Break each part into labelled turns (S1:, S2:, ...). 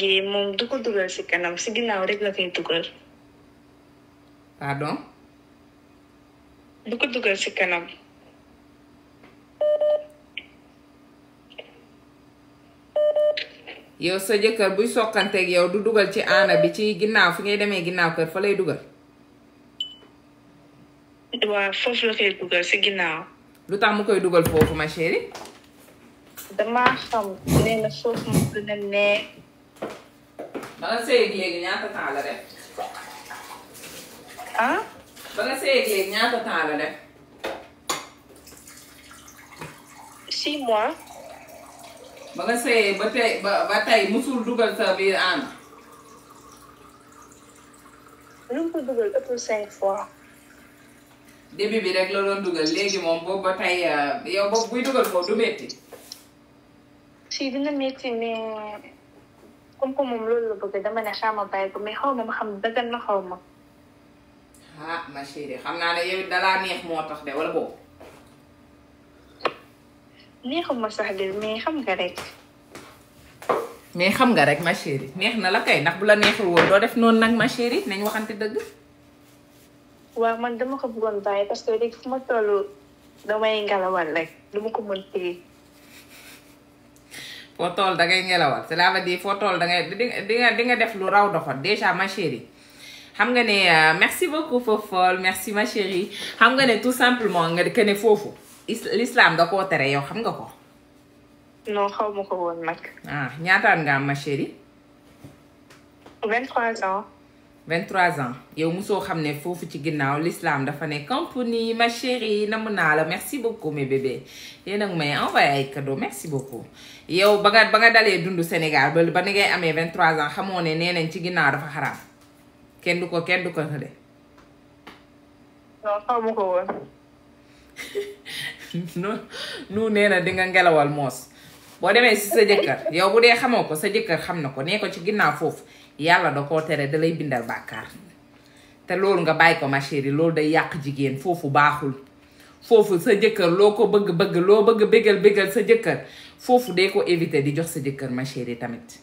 S1: gi moom du ko dugal si kanam si ginnaaw rek la koy dugal.
S2: pardon.
S1: du ko dugal si kanam.
S2: yow sa jëkkër buy sokkanteeg yow du dugal ci aana bi ci ginnaaw fi ngay demee ginnaaw kër fa lay dugal.
S1: waaw foofu la koy dugal si ginnaaw.
S2: lu tax mu koy dugal foofu ma chérie.
S1: damaa xam nee na foofu mu gën a neex.
S2: ba nga sëyeeg léegi ñaata temps la def.
S1: ah.
S2: ba nga sëyeeg léegi ñaata temps la def.
S1: 6 mois.
S2: ba nga sëyee ba tey musul dugal sa biir aana.
S1: lu mu ko dugal ëpp 5 fois.
S2: début bi rek la doon dugal léegi moom boobu ba tey yow boobu buy dugal foofu du metti.
S1: si dina métti mais comme que moom loolu la bëgg dama ne xaaral ma bàyyi ko mais xaw ma xam dagan na xaw ma.
S2: ah ma chérie xam naa ne yow dalaa neex moo tax de wala boobu.
S1: neexuma sax de mais xam nga rek.
S2: mais xam nga rek ma chérie neex na la kay ndax bu la neexul woon doo def noonu nag ma chérie nañ waxante dëgg.
S1: waaw man dama ko bëggoon bàyyi parce que léegi fu ma toll damay ngelawal rek dama ko mën téye.
S2: foo tool dangay ngelawal cela veut dire foo tool dangay di nga def lu raw doxat déjà ma chérie. xam nga ne merci beaucoup Fofol merci ma chérie xam nga ne tout simplement nga que ne foofu l'islam da koo tere yow xam nga ko.
S1: non xaw ma ko woon nag.
S2: ah ñaataan nga am ma chérie.
S1: 23 ans.
S2: 23 ans yow mosoo xam ne foofu ci ginnaaw l'islam dafa ne compagnie ma chérie namu naa la merci beaucoup mes bébés yéen a ngi may envoyé ay cadeau merci beaucoup. yow ba nga dalee dund Sénégal ba ni ngay amee 23 ans xamoo ne nee nañ ci ginnaaw dafa xaraam kenn du ko de.
S1: non xaw ma ko woon.
S2: nu nee na di nga ngelawal moos boo demee si sa jëkkër yow bu dee xamoo ko sa jëkkër xam na ko nee ko ci ginnaaw foofu. yàlla da koo tere da lay bindal bàkkaar te loolu nga bàyyi ko ma chérie loolu day yàq jigéen foofu baaxul foofu sa jëkkër loo ko bëgg loo bëgg bégal sa jëkkër foofu dee ko éviter di jox sa jëkkër ma chérie tamit.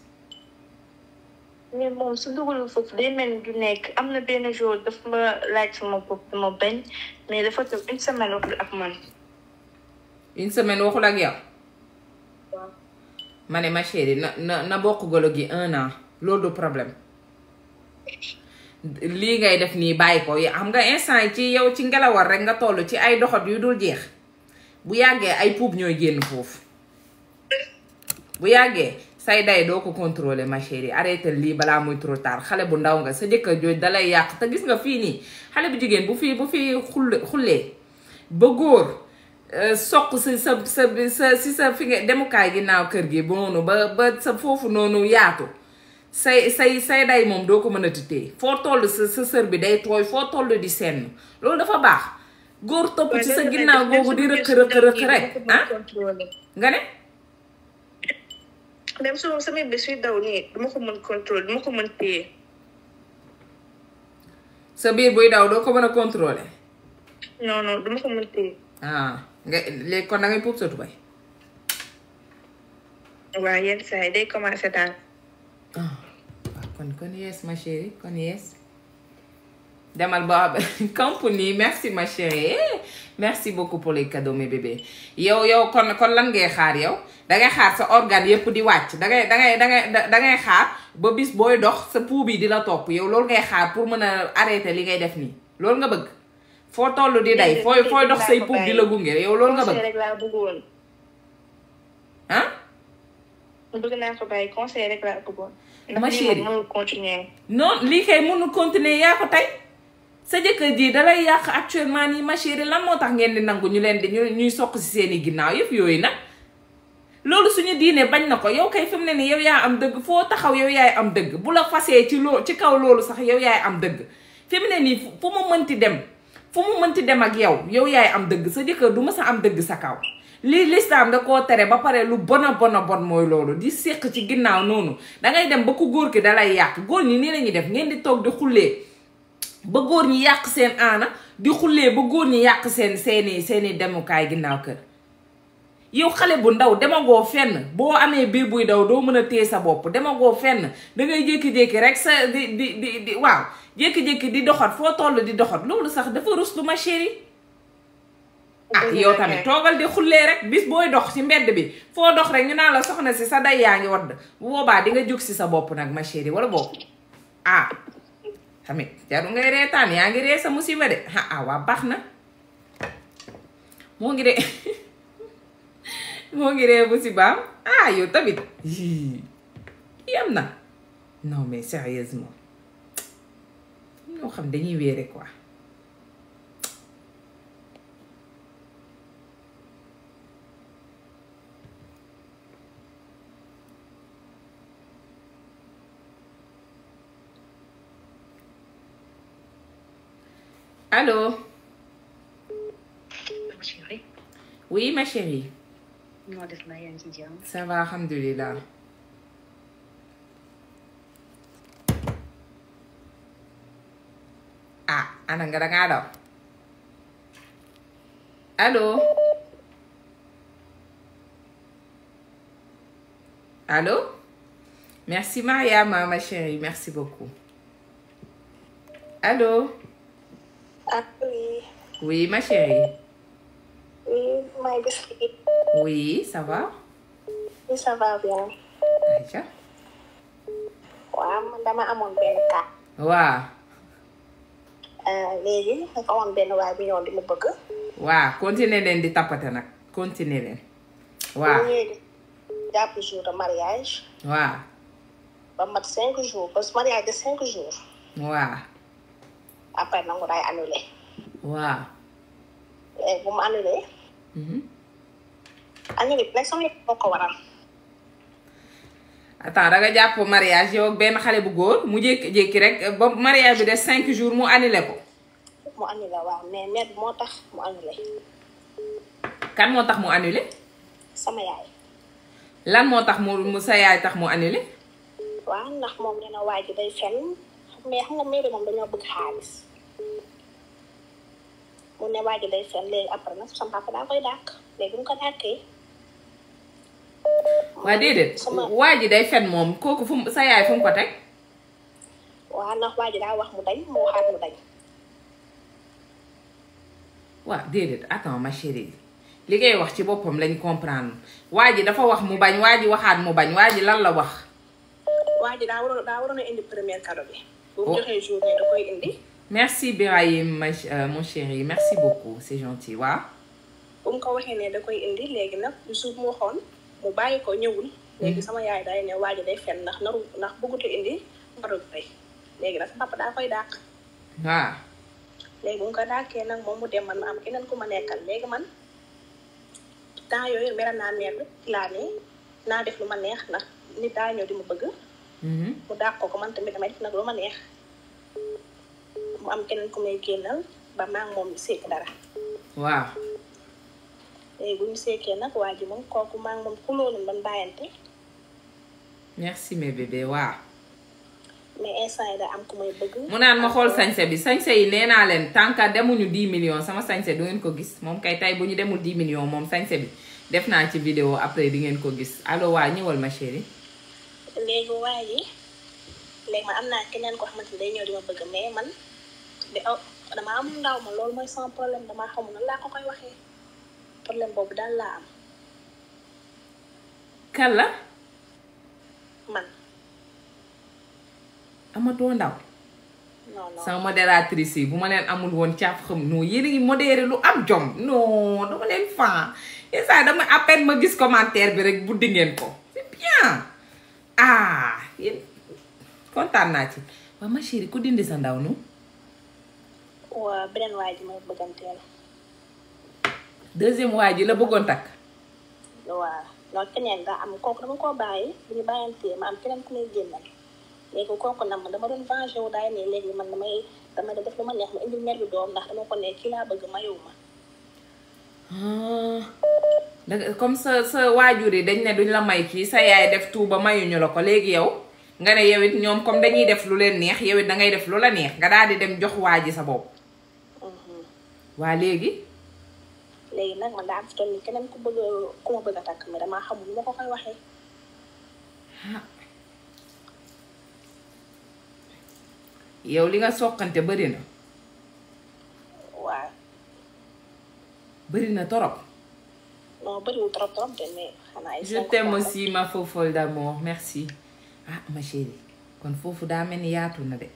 S1: mais moom su dugalul foofu day mel ni du nekk am na benn jour daf ma laaj sama bopp dama bañ mais dafa toog une semaine waxul ak man.
S2: une semaine waxul ak yow.
S1: waaw.
S2: ma ne ma chérie na bokk golo gi 1 an. loolu du problème lii ngay def nii bàyyi ko xam nga instant yi ci yow ci ngelawal rek nga toll ci ay doxat yu dul jeex bu yàggee ay puub ñooy génn foofu bu yàggee say day doo ko contrôler ma chérie arrêté lii balaa muy trop tard xale bu ndaw nga sa jëkkër jooj dalay yàq te gis nga fii nii xale bu jigéen bu fi xullee ba góor soq sa fi nga demukaay ginnaaw kër gi ba noonu ba sa foofu noonu yaatu say day moom doo ko mën a tëddee foo toll sa sër bi day tooy foo toll di senn loolu dafa baax góor topp ci sa ginnaaw googu di rëkk rek ah nga ne
S1: même su samay bés yu daw nii duma ko mën contrôler duma ko mën téye
S2: sa biir buy daw doo ko mën a contrôler
S1: non duma ko mën téye
S2: nga léegi kon dangay puub sa tubay
S1: waaw yenn saa yi day commencé daal
S2: kon yes ma chérie kon yes demal ba compagnie merci ma chérie merci beaucoup pour les cadeaux mes bébés yow kon lan ngay xaar yow dangay xaar sa organe yépp di wàcc dangay xaar ba bis booy dox sa puub yi di la topp yow loolu ngay xaar pour mën a arrêter li ngay def nii loolu nga bëgg foo toll di day fooy dox say puub di la gunge yow loolu nga bëgg ah
S1: bëgg naa ko bàyyi conseil rek laa bëggoon.
S2: ma chérie
S1: mënul continuer.
S2: non lii kay mënul continuer yaa ko tey sa jëkkër ji dalay yàq actuellement nii ma chérie lan moo tax ngeen di nangu ñu leen di ñuy soq si seeni ginnaaw yëpp yooyu nag. loolu suñu diine bañ na ko yow kay fi mu ne nii yow yaa am dëgg foo taxaw yow yaay am dëgg bu la fasee ci kaw loolu sax yow yaay am dëgg fi mu ne nii fu mu mënti dem ak yow yaay am dëgg sa jëkkër du mës a am dëgg sa kaw. lii lislaam da koo tere ba pare lu bon mooy loolu di séq ci ginnaaw noonu dangay dem ba ku góor ki dalay yàq góor ñi nii lañuy def ngeen di toog di xullee ba góor ñi yàq seen aana di xullee ba góor ñi yàq seeni demukaay ginnaaw kër yow xale bu ndaw demagoo fenn boo amee biir buy daw doo mën a téye sa bopp demagoo fenn dangay jékki-jékki rek sa di waaw jékki-jékki di doxat foo toll di doxat loolu sax dafa ruslu ma chérie ah yow tamit toogal di xullee rek bis booy dox ci mbedd bi foo dox rek ñu naan la soxna si sa day yaa ngi wadd bu boobaa di nga jóg si sa bopp nag ma chérie wala bopp ah tamit jaru ngay reetaan yaa ngi ree sa musiba de ah waa baax na moo ngi de moo ngi ree musibaam ah yow tamit yam na non mais sérieusement ñoo xam dañuy wéere quoi allô.
S3: Ma chérie.
S2: Oui ma chérie.
S3: noo def na yaa ngi ci jàmm.
S2: Ça va alhamdulilah. ah ana nga dangaa daw. allô. allô. merci Mariama ma chérie merci beaucoup. allô.
S1: ah oui.
S2: Oui, ma chérie.
S1: Oui, maa ngi gis.
S2: Oui, ça va?
S1: Oui, ça va bien.
S2: Aïcha.
S1: waaw man dama amoon benn cas.
S2: waaw.
S1: léegi dafa amoon benn waay bi ñëw di mu bëgg.
S2: waaw continuer leen di tappate nag continuer leen. waaw
S1: bu ñëwee di jàpp jour de mariage.
S2: waaw.
S1: ba mat 5 jours ba mariage de 5 jours.
S2: waaw.
S1: après nangu day annulé.
S2: waaw.
S1: léegi bu mu annulé. annulé bi nag sama yëpp moo ko waral.
S2: attends da nga jàpp mariage yow ak benn xale bu góor mu jékki-jékki rek ba mariage bi des 5 jours mu annulé ko.
S1: mu annulé waaw mais mère moo tax mu annulé.
S2: kan moo tax mu annulé.
S1: sama yaay.
S2: lan moo tax mu sa yaay tax mu annulé.
S1: waaw ndax moom nee na waa ji day fenn mais xam nga mère moom dañoo bëgg xaalis. mu ne waa ji day fenn léegi après nag sama papa daa koy dàq léegi bu mu ko dàqee.
S2: waa déedéet waa ji day fen moom kooku fu sa yaay fu mu ko teg.
S1: waaw ndax waa ji daa wax mu dañ mu waxaat mu dañ.
S2: waaw déedéet attends ma chérie li ngay wax ci boppam lañ comprendre waa ji dafa wax mu bañ waa ji waxaat mu bañ waa ji lan la wax.
S1: waa ji daa waroon a indi première cadeau bi. bu mu joxee journée da koy indi.
S2: merci Birahim mon chéri merci beaucoup c'est gentil waaw.
S1: bu mu ko waxee ne da koy indi léegi nag jour mu waxoon mu bàyyi ko ñëwul. léegi sama yaay day ne waa ji day fen ndax bëggut a indi cadeau bi léegi nag papa daa koy dàq.
S2: waaw.
S1: léegi bu mu ko dàqee nag moom mu dem man ma am keneen ku ma nekkal léegi man temps yooyu mer naa meer bi laa ne naa def lu ma neex ndax nit daa ñëw di ma bëgg. mu dàq ko man tamit damay def nag lu ma neex. mu am keneen ku may génnal ba maa ngi moom seek dara.
S2: waaw.
S1: léegi bu ñu seekee nag waa ji moom kooku maa ngi moom xuloo nañ ban bàyyante.
S2: merci mes bébés waaw.
S1: mais instant yi da am ku may bëgg.
S2: mu naan ma xool sañse bi sañse yi nee naa leen tant que demuñu 10 millions sama sañse du ngeen ko gis moom kay tey bu ñu demul 10 millions moom sañse bi def naa ci vidéo après di ngeen ko gis allo waa ñëwal ma chérie.
S1: léegi waa ji léegi man am naa keneen koo xamante ni day ñëw di ma bëgg mais man damaa am ndaw ma loolu mooy sama problème damaa xamul nan laa ko koy waxee problème boobu daal laa am.
S2: kan la.
S1: man.
S2: amatoo ndaw.
S1: non non
S2: sama modératrice yi bu ma leen amul woon caaf xam non yéen a ngi modéré lu am jom non dama leen fan et ça dama à peine ma gis commentaire bi rek buddi ngeen ko c'est bien ah yéen kontaan naa ci waaw ma chérie ku dindi sa ndaw nu.
S1: waa beneen waa ji may bëgganteel.
S2: deuxième waa ji la bëggoon takk.
S1: waaw non keneen daa am kooku dama koo bàyyi bu ñu bàyyantee ma am keneen ku may génnal. léegi kooku nag man dama doon venger wu daay ne léegi man damay def lu ma neex ma indil mère bi doom ndax dama ko ne kii laa bëgg ma yow ma.
S2: comme sa waajur yi dañ ne duñ la may kii sa yaay def tout ba mayuñu la ko léegi yow nga ne yow it ñoom comme dañuy def lu leen neex yow it dangay def lu la neex nga daal di dem jox waa ji sa bopp. waa léegi.
S1: léegi nag man daa am fi toll nii keneen ku ma bëgg a takk mais damaa xamul lu ma ko koy waxee.
S2: yow li nga soqante bëri na.
S1: waaw.
S2: bëri na torop.
S1: non bëriwul trop de mais xanaa ay.
S2: je t'aime aussi ma fofolle d'amour merci. ah ma chérie kon foofu daa mel ni yaatu na de.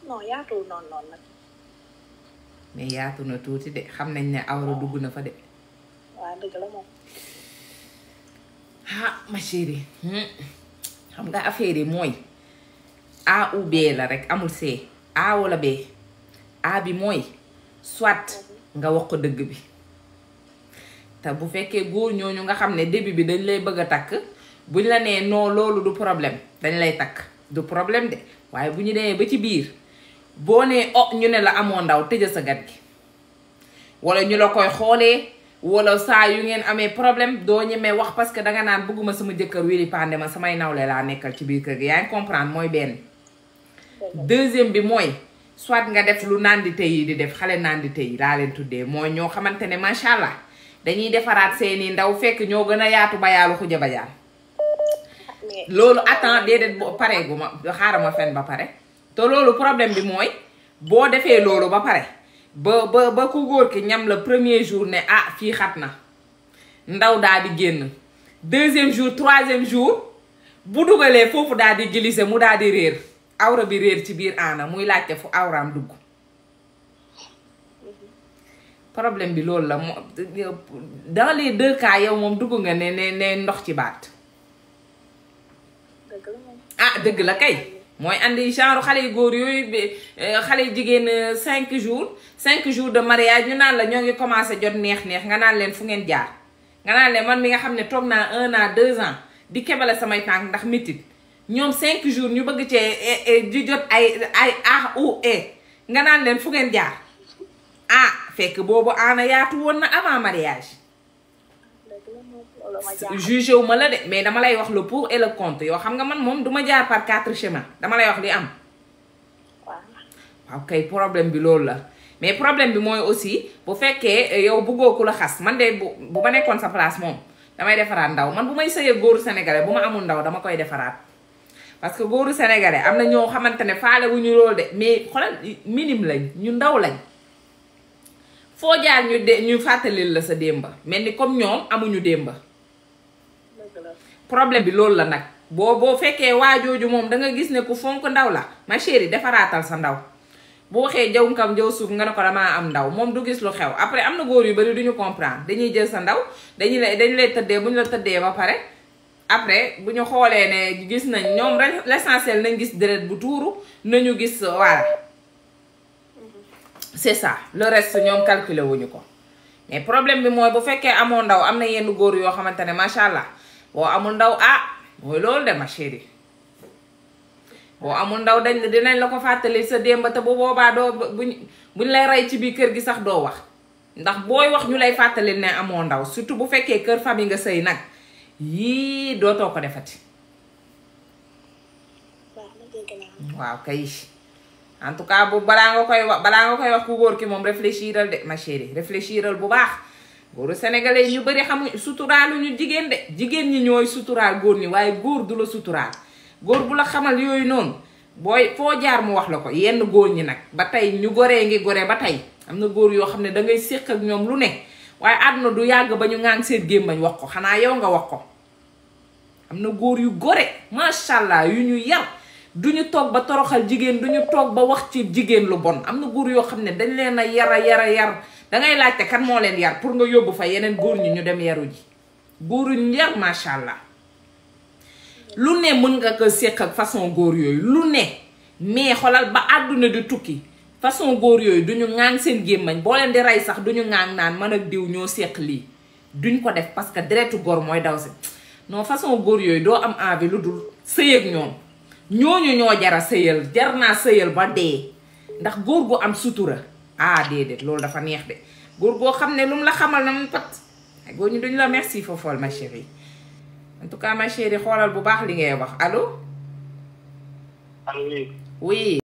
S1: non yaatuwul noonu nag.
S2: mais yaatu na tuuti de xam nañ ne awra dugg na fa de.
S1: waaw dëgg la moom.
S2: ah ma chérie xam nga affaire yi mooy A ou B la rek amul C A wala B. A bi mooy soit nga wax ko dëgg bi te bu fekkee góor ñooñu nga xam ne début bi dañ lay bëgg a takk buñ la nee non loolu du problème dañ lay takk du problème de waaye bu ñu demee ba ci biir boo nee oh ñu ne la amoo ndaw tëja sa gat gi wala ñu la koy xoolee wala saa yu ngeen amee problème doo ñemee wax parce que danga naan bëgguma sama jëkkër wéli pande ma samay nawle laa nekkal ci biir kër gi yaa ngi comprendre mooy benn. deuxième bi mooy soit nga def lu nandite yi di def xale nandite yi laa leen tuddee mooy ñoo xamante ne macha allah dañuy defaraat seeni ndaw fekk ñoo gën a yaatu ba yaalu xuja ba jaan loolu attends déedéet pareegu ma xaaral ma fen ba pare te loolu problème bi mooy boo defee loolu ba pare ba ku góor ki ñam la premier jour ne ah fii xat na ndaw daal di génn deuxième jour troisième jour bu dugalee foofu daal di glisser mu daal di réer awra bi réer ci biir aana muy laajte fu awraam dugg problème bi loolu la dans les deux cas yow moom dugg nga ne ndox ci baat ah dëgg la kay mooy andi genre xale yu góor yooyu xale yu jigéen 5 jours de mariage ñu naan la ñoo ngi commencé jot neex nga naan leen fu ngeen jaar nga naan leen man mi nga xam ne toog naa 1 an 2 ans di kebale samay tànk ndax métit ñoom 5 jours ñu bëgg cee di jot ay A ou E nga naan leen fu ngeen jaar ah fekk boobu aana yaatu woon na avant mariage jugé wu ma la de mais dama lay wax le pour et le contre yoo xam nga man moom duma jaar par 4 chemins dama lay wax li am waaw kay problème bi loolu la mais problème bi mooy aussi bu fekkee yow bëggoo ku la xas man de bu ma nekkoon sa place moom damay defaraat ndaw man bu may sëyee góoru sénégalais bu ma amul ndaw dama koy defaraat parce que góoru sénégalais am na ñoo xamante ne faale wu ñu loolu de mais xoolal minime lañ ñu ndaw lañ foo jaar ñu fàttalil la sa démba mel ni comme ñoom amuñu démba problème bi loolu la nag boo fekkee waajooju moom da nga gis ne ku fonk ndaw la ma chérie defaraatal sa ndaw bu waxee jaw nkam jaw suuf nga ne ko damaa am ndaw moom du gis lu xew après am na góor yu bari duñu comprendre dañuy jël sa ndaw dañu lay tëddee bu ñu la tëddee ba pare après bu ñu xoolee ne gis nañ ñoom rek l'essentiel nañ gis deret bu tuuru nañu gis voilà c'est ça le reste ñoom calculer wuñu ko mais problème bi mooy bu fekkee amoo ndaw am na yenn góor yoo xamante ne macha allah boo amul ndaw ah mooy loolu de ma chérie boo amul ndaw dinañ la ko fàttali sa démb te bu boobaa doo buñ lay rey ci biir kër gi sax doo wax ndax booy wax ñu lay fàttali ne amoo ndaw surtout bu fekkee kër famille nga sëy nag yii dootoo ko defati waaw kay en tout cas bu balaa nga koy wax ku góor ki moom réfléchiral de ma chérie réfléchiral bu baax góoru sénégalais ñu bari xamuñ suturaalu ñu jigéen de jigéen ñi ñooy suturaal góor ñi waaye góor du la suturaal góor bu la xamal yooyu noonu booy foo jaar mu wax la ko yenn góor ñi nag ba tey ñu goree ngi gore ba tey am na góor yoo xam ne dangay séq ak ñoom lu ne waaye àdduna du yàgg ba ñu ŋaan seen gémmañ wax ko xanaa yow nga wax ko am na góor yu gore macha allah yu ñu yar duñu toog ba toroxal jigéen duñu toog ba wax ci jigéen lu bon am na góor yoo xam ne dañ leen a yar dangay laajte kan moo leen yar pour nga yóbbu fa yeneen góor ñi ñu dem yaru ji góor ñu yar macha allah lu ne mën nga ko séq ak façon góor yooyu lu ne mais xolal ba àdduna di tukki façon góor yooyu duñu ŋaan seen gémmañ boo leen di rey sax duñu ŋaan naan man ak diw ñoo séq lii duñ ko def parce que deretu góor mooy daw si non façon góor yooyu doo am envie lu dul sëy ak ñoom ñooñu ñoo jara sëyal jar naa sëyal ba dee ndax góor gu am sutura ah déedéet loolu dafa neex de góor goo xam ne lu mu la xamal na mu pat góor ñu duñu la merci fofool ma chérie en tout cas ma chérie xoolal bu baax li ngay wax allo.
S4: allo oui.
S2: oui.